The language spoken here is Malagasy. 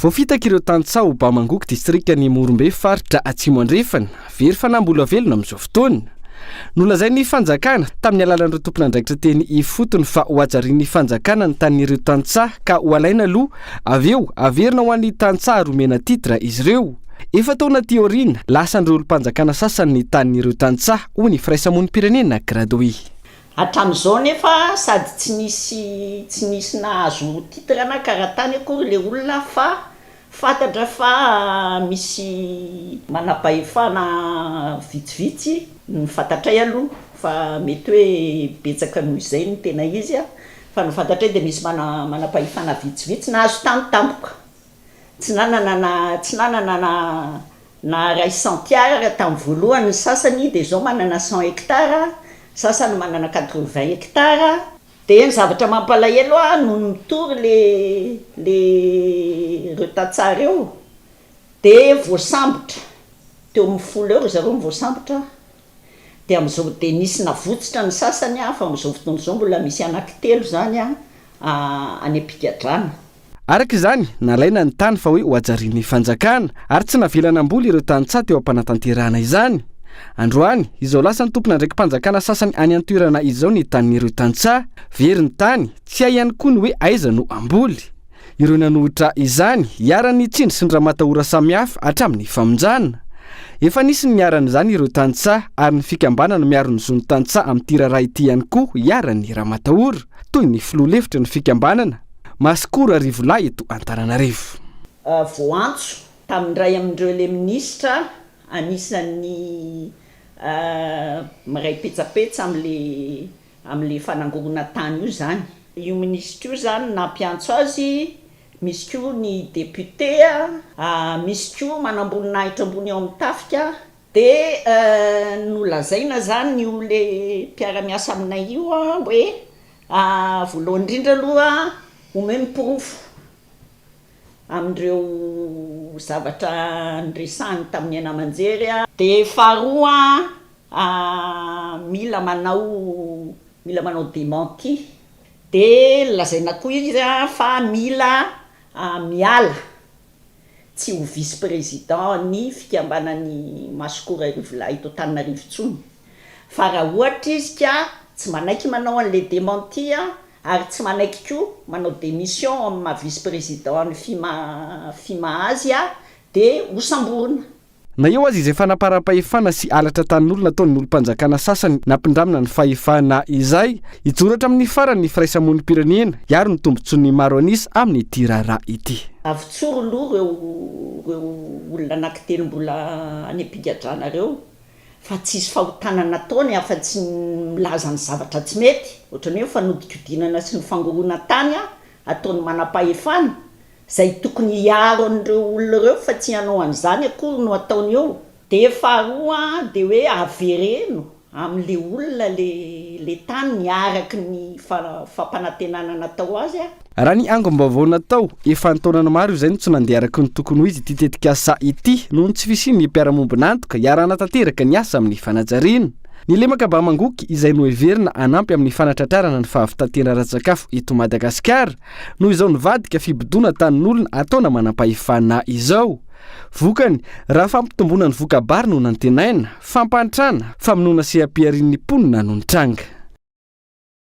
Voafitaka ireo tantsaha ao Bamangoky, distrikan'i Morombe, faritra Atsimo Andrefana. Very fanahy mbola velona amin'izao fotoana. Nolazain'ny fanjakana, tamin'ny alalan'ireo tompon'andraikitra teny ifotony fa hohajarian'ny fanjakana ny tanin'ireo tantsaha ka ho alaina aloha, avy eo averina ho an'ny tantsaha ary omena titre izy ireo. Efa-taona aty aoriana, lasan'ireo olom-panjakana sasany ny tanin'ireo tantsaha, hoy ny firaisamonim-pirenena Gradoui. Hatramin'izao anefa sady tsy nisy tsy nisy nahazo titre na karatany akory ilay olona fa fantatra fa misy manampahefana vitsivitsy, ny fantatray aloha fa mety hoe betsaka noho izay no tena izy fa ny fantatray dia misy manampahefana vitsivitsy nahazo tany tampoka. Tsy nanana na tsy nanana na na ray centiare tamin'ny voalohany ny sasany dia izao manana 100 hectares, sasany manana 80 hectares. Dia ny zavatra mampalahelo ahy nony mitory le le ireo tantsaha ireo dia voasambotra, teo amin'ny folo eo ry zareo no voasambotra, dia amin'izao dia nisy navotsitra ny sasany fa amin'izao fotoana izao mbola misy anankitelo izany any am-pigadrana. Araka izany, nalaina ny tany fa hoe hohajarian'ny fanjakana, ary tsy navela namboly ireo tantsaha teo am-panatanterahana izany. Androany, izao lasan'ny tompon'andraiki-panjakana sasany any an-toerana izao ny tanin'ireo tantsaha. Very ny tany, tsy hay ihany koa ny hoe aiza no hamboly. Ireo nanohitra izany, iharan'ny tsindry sy ny ramatahora samihafa hatramin'ny famonjana. Efa nisy ny niharan'izany ireo tantsaha, ary ny fikambanana miaro ny zon'ny tantsaha amin'ity raharaha ity ihany koa iharan'ny ramatahora, toy ny filoha lefitry ny fikambanana, Masikoro Arivolahy eto Antananarivo. Voantso tamin'ny iray amin'ireo ilay minisitra anisan'ny miray petsapetsa amin'ilay amin'ilay fanangorona tany io izany. Io minisitra io izany nampiantso azy, misy koa ny député, misy koa manamboninahitra ambony ao amin'ny tafika, dia nolazaina izany io ilay mpiara-miasa aminay io hoe Voalohany indrindra aloha omeo ny porofo amin'ireo zavatra niresahany tamin'ny haino aman-jery. Dia faharoa mila manao mila manao démenti. Dia lazaina koa izy fa mila miala tsy ho vice président ny fikambanan'ny Masikoro Arivolahy eto Antananarivo intsony fa raha ohatra izy ka tsy manaiky manao an'ilay démenti ary tsy manaiky koa manao démission amin'ny maha vice président ny FIMA FIMA azy dia hosamborina. Na eo aza izay fanaparam-pahefana sy halatra tanin'olona ataon'ny olom-panjakana sasany nampindramina ny fahefana izay, hijoro hatramin'ny farany ny firaisamonim-pirenena hiaro ny tombontsoan'ny maro an'isa amin'ity raharaha ity. Avotsoro aloha ireo ireo olona anankitelo mbola any am-pigadrana ireo fa tsisy fahotana nataony afa-tsy ny milaza ny zavatra tsy mety, ohatran'ny hoe ny fanodikodinana sy ny fangoronan-tany ataon'ny manam-pahefana Izay tokony hiaro an'ireo olona ireo fa tsy hanao an'izany akory no ataony eo. Dia faharoa dia hoe avereno amin'ilay olona le tany araka ny fampanantenana natao azy. Raha ny angom-baovao natao, efa an-taonany maro izay no tsy nandeha araka ny tokony ho izy ity tetikasa ity noho ny tsy fisian'ny mpiara-mombon'antoka hiara-hanatanteraka ny asa amin'ny fanajariana. Ny lemaka Bamangoky izay noheverina hanampy amin'ny fanatratrarana ny fahavitan-tena ara-tsakafo eto Madagasikara noho izao nivadika fibodoana tanin'olona ataona manampahefana izao. Vokany, raha fampitomboana ny voka-bary no nantenaina, fampahantrana, famonoana seha-piharian'ny mponina no nitranga.